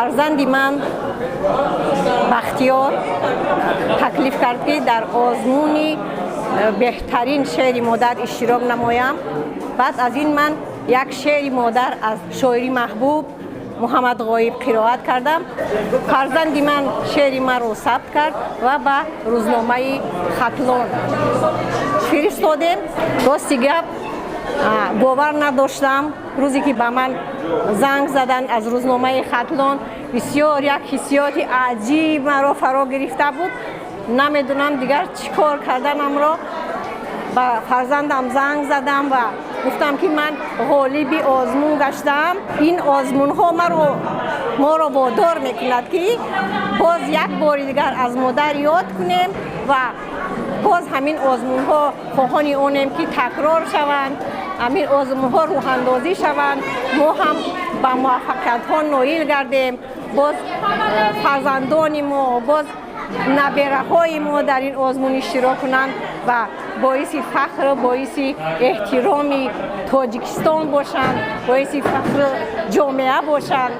Фарзанди ман Бахтиёр таклиф кард, ки дар озмуни беҳтарин шеъри модар иштирок намоям. Баъд аз ин ман як шеъри модар аз шоири маҳбуб Муҳаммад Ғоиб қироат кардам. Фарзанди ман шеъри маро сабт кард ва ба рӯзномаи Хатлон фиристодем. Рости гап, бовар надоштам. Рӯзе ки ба ман занг заданд аз рӯзномаи Хатлон, бисёр як ҳиссиёти аҷиб маро фаро гирифта буд. Намедонам дигар чӣ кор карданамро. Ба фарзандам занг задам ва гуфтам, ки ман ғолиби озмун гаштам. Ин озмунҳо маро моро водор мекунад, ки боз як бори дигар аз модар ёд кунем ва боз ҳамин озмунҳо хоҳони онем, ки такрор шаванд, ҳамин озмунҳо рӯҳандозӣ шаванд, мо ҳам ба муваффақиятҳо ноил гардем, боз фарзандони мо, боз набераҳои мо дар ин озмун иштирок кунанд ва боиси фахру боиси эҳтироми Тоҷикистон бошанд, боиси фахру ҷомеа бошанд.